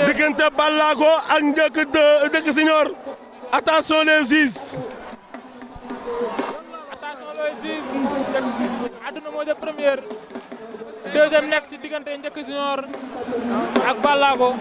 diggante Ballago ak Njëkk Siñoor attention les juges. attention les juges àdduna moo jël première deuxième nekk si diggante Njëkk Siñoor ak Ballago.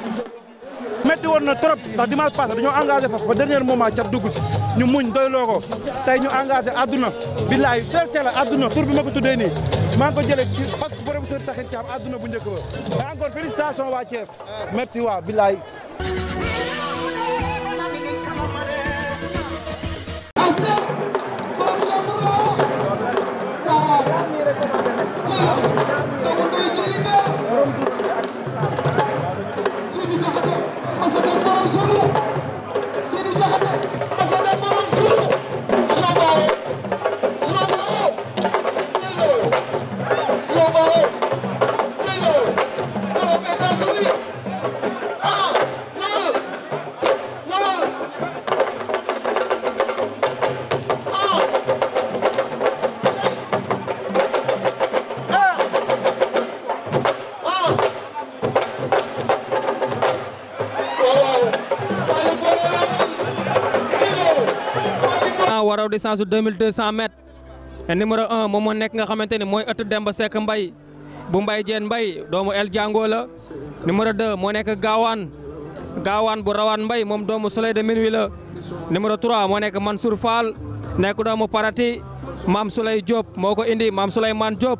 metti woon na trop ndax dimanche passé dañoo engagé fas ba dernier moment cat dugg si ñu muñ doyloo ko tey ñu engagé àdduna billaay teel àdduna tur bi ma ko tuddee nii maa ngi ko jëlee ci fas professeur Sakhir Thiam àdduna bu njëkk ba mais encore félicitations waa Thiès merci waa billaay. waraw distance su 2200 mètres numéro 1 moom moo nekk nga xamante ni mooy ëtt Demba Seck Mbay bu Mbay Jeen Mbay doomu El Jango la numéro 2 moo nekk Gaawaan bu Rawaan Mbay moom doomu Soleil de Minuit la numéro 3 moo nekk Mansour Fall nekk doomu Parati Maam Souley Diop moo ko indi Maam Souleymane Diop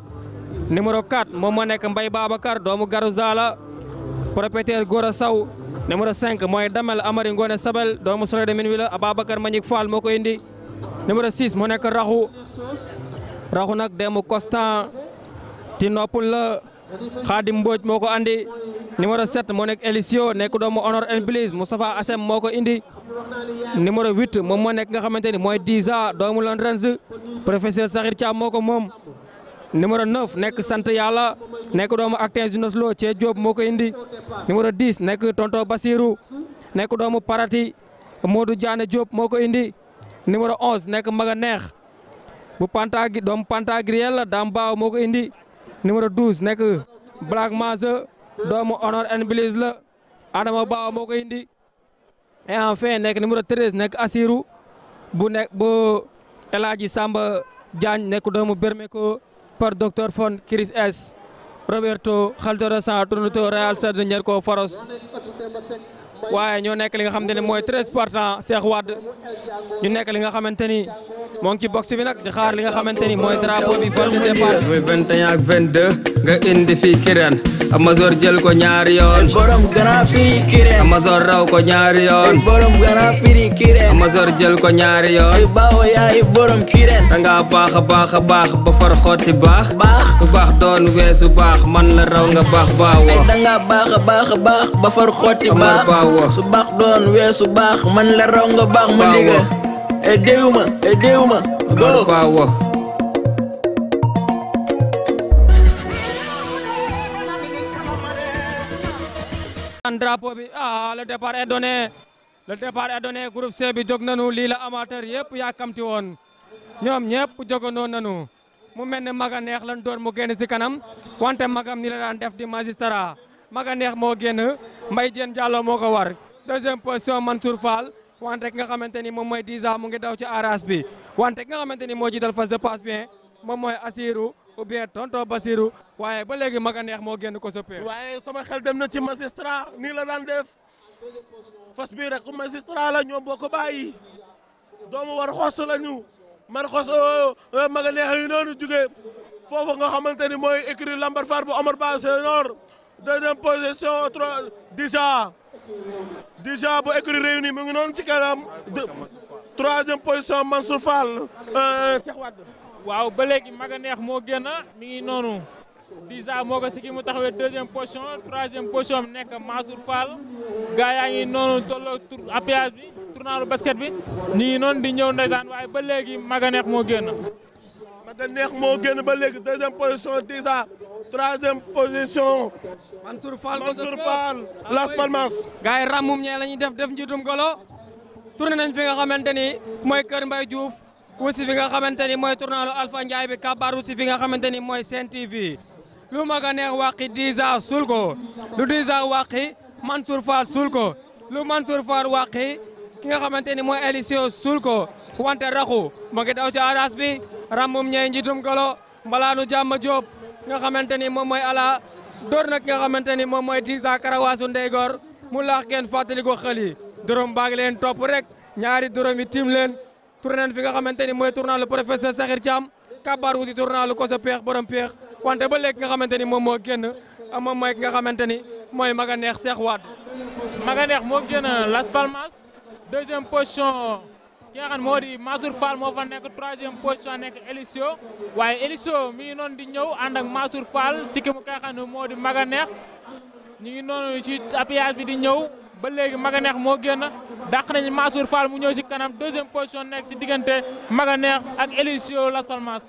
numéro 4 moom moo nekk Mbay Babacar doomu Garouza la propriétaire Gora Saw numéro 5 mooy Damel Amari Ngone Sabel doomu Soleil de Minuit la Ababacar Mañik Fall moo ko indi numéro 6 moo nekk raxu nag demu Constant ti noppul la Khadim Mbodj moo ko andi numéro 7 moo nekk Elisio nekk doomu Honor and Bliss Moustapha Assem moo ko indi numéro 8 moom moo nekk nga xamante ni mooy Diza doomu Londrens professeur Sakhir Thiam moo ko moom numéro 9 nekk sant yàlla nekk doomu Actin Junos Lo Cee Diop moo ko indi numéro 10 nekk Tonto Basirou nekk doomu Parati Modou Diané Diop moo ko indi numéro 11 nekk Maga Neex bu doomu Pantagriel la Dame Baaw moo ko indi numéro 12 nekk Black Maze doomu Honor and Bliss la Adama Baaw moo ko indi et enfin nekk numéro 13 nekk Assirou bu El Hadji Samba Diagne nekk doomu Bermeko par docteur Fon Chris S Roberto Khaltorosan Tournuto Real Serge Ñerko Faros waaye ñoo nekk li nga xamante ne mooy 13 partants Cheikh Wade ñu nekk li nga xamante ni moo ngi ci box bi nag di xaar li nga xamante ni mooy drapeau bi vol de départ. muy 21 ak 22 nga indi fii Kirène Amazor jël ko ñaari yoon. borom Grand Prix Kirène. Amazor raw ko ñaari yoon. borom Grand Prix Kirène. Amazor jël ko ñaari yoon. ay baaw yaay borom Kirène. da ngaa baax a baax ba far xotti baax. su baax doon weesu baax man la raw nga baax baawoo. da ngaa baax a baax ba far xotti baax. su baax doon weesu baax man la raw nga baax ma ndiga. déwuma go baawoo. drapeau bi le départ est donné groupe C bi jóg nañu lii la amateur yëpp yàkkamti woon ñoom ñëpp jógandoo nañu mu mel ne Maga Neex lan door mu génn si kanam wante magam ni la daan def di magistrat Maga Neex moo génn Mbaye Diène Diallo moo ko war deuxième position Mansour Fall wante ki nga xamante ni moom mooy Diza mu ngi daw ci aras bi wante ki nga xamante ni moo jiital fa se passe bien moom mooy Assirou ou bien Tonto Basirou waaye ba léegi Maga Neex moo génn ko soppee waaye sama xel dem na ci magistrat nii la daan def fas bii rek magistrat la ñoom boo ko bàyyi doomu war xos la ñu man xos Maga Neex yi noonu jugee foofu nga xamante ni mooy écrit lambar far bu Omar Ba Senghor deuxième position Diza bu écrit réuni mu ngi noonu ci kanam troisième position Mansour Fall Cheikh Wade. waaw ba léegi Maga Neex moo génn mi ngi noonu Diza moo ko sigi mu taxawee deuxième position troisième position bi nekk Mansour Fall gaa yaa ngi noonu tolloo appuyage bi tournalu basket bi ñu ngi noonu di ñëw ndeysaan waaye ba léegi Maga Neex moo génn. Maga Neex moo génn ba léegi deuxième position Diza troisième position Mansour Fall Las Palmas. gaa yi ràmmum ñee la ñuy def njiitum golo tourné nañ fi nga xamante ni mooy Kër Mbaye Diouf aussi fi nga xamante ni mooy tournalu Alpha Ndiaye bi kabaar aussi fi nga xamante ni mooy Sen TV lu Maga Neex wàqi Diza sul ko lu Diza wàqi Mansour Fall suul ko lu Mansour Fall wàqi ki nga xamante ni mooy Elisio suul ko wante raxu mu ngi daw ci aras bi rambum ñey njiitum golo mbalaanu jàmm Diop nga xamante ni moom mooy ala door na ki nga xamante ni moom mooy Disa Karawaasu Ndeygoor mu laax kenn fàttali ko xel yi dërëm baa ngi leen topp rek ñaari dërëm yi tim leen tourné fi nga xamante ni mooy tournal le professeur Sakhir Thiam kabaar wuti tournal ko sa peex borom peex wante ba léegi nga xamante ni moom moo génn moom mooy ki nga xamante ni mooy Maga Neex Cheikh Wade. Maga Neex moo génn Las Palmas deuxième position ki nga xam moo di Mansour Fall moo fa nekk troisième position nekk Elisio waaye Elisio mi ngi noonu di ñëw ànd ak Mansour Fall si ki mu koy xam ne moo di Maga Neex ñu ngi noonu ci appuyage bi di ñëw ba léegi Maga Neex moo génn dàq nañu Mansour Fall mu ñëw ci kanam deuxième position nekk ci diggante Maga Neex ak Elisio Las Palmas.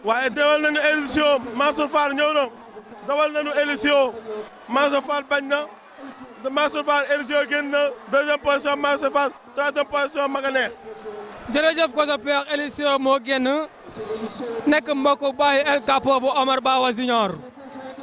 waaye dawal nañu Elisio Mansour Fall ñëw na dawal nañu Elisio Mansour Fall bañ na Mansour Fall Elisio génn na deuxième position Mansour Fall troisième position Maga Neex. jërëjëf ko sa peex Elisio moo génn nekk mbokku baayu El Capo bu Omar Bawa Junior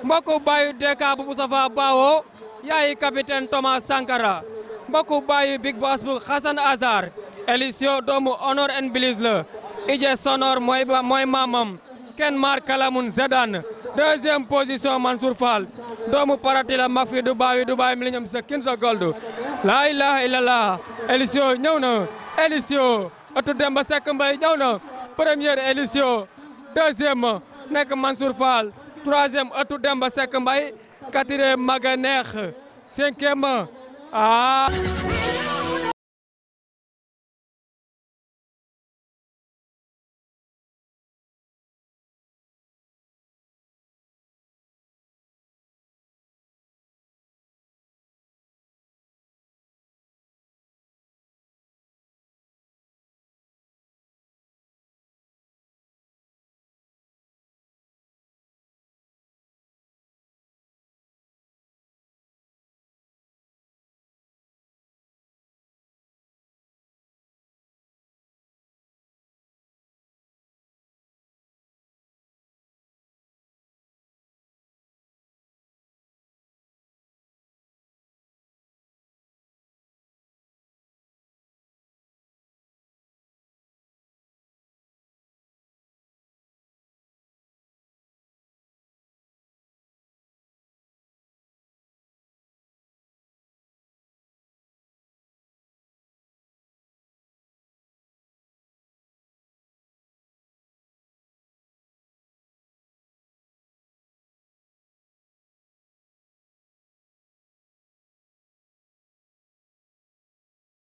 mbokku baayu Deka bu Moustapha Bawo yaayi capitaine Thomas Sankara mbokku baayu Big Boss bu Hassan Azar Elisio doomu Honor and Bliss la Ije Sonor mooy maamam Ken Mar Kalamun Zedan deuxième position Mansour Fall doomu Paratila Makfi Dubai Millennium sa Kinsa Gold la ilaha illallah Elisio ñëw na Elisio atu Demba Seck Mbaye ñëw na première Elisio deuxième nekk Mansour Fall troisième atu Demba Seck Mbaye quatrième Maga Neex cinquième